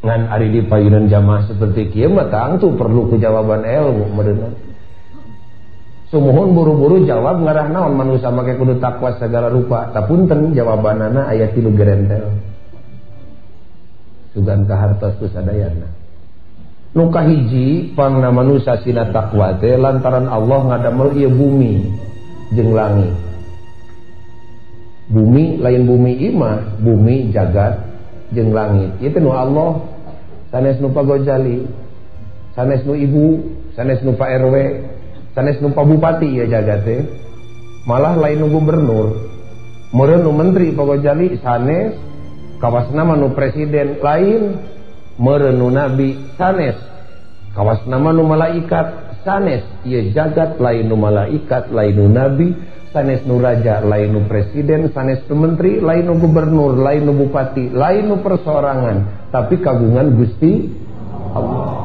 Ngan ari di payunan jamaah seperti kieu mah tangtu perlu ku jawaban ilmu meureunna. Sumuhun buru-buru jawab ngarah naon manusia make kudu takwa segala rupa. Tapunten jawabanana aya 3 gerentel. Sugan kahartos ku sadayana. Nu kahiji pangna manusia sina takwa teh lantaran Allah ngadamel ieu bumi jeung langit. Bumi lain bumi imah, bumi jagat jeung langit. Ieu teh nu Allah, sanes nu Pak Gojali, sanes nu ibu, sanes nu Pak RW, sanes nu Pak Bupati ieu jagat teh. Malah lain nu gubernur, meureun nu menteri Pak Gojali sanes, kawasna mah nu presiden lain, meureun nu nabi sanes, kawasna mah nu malaikat sanes. Ieu jagat lain nu malaikat, lain nu nabi, sanes nu raja, lain nu presiden, sanes nu menteri, lain nu gubernur, lain nu bupati, lain nu persorangan, tapi kagungan Gusti Allah.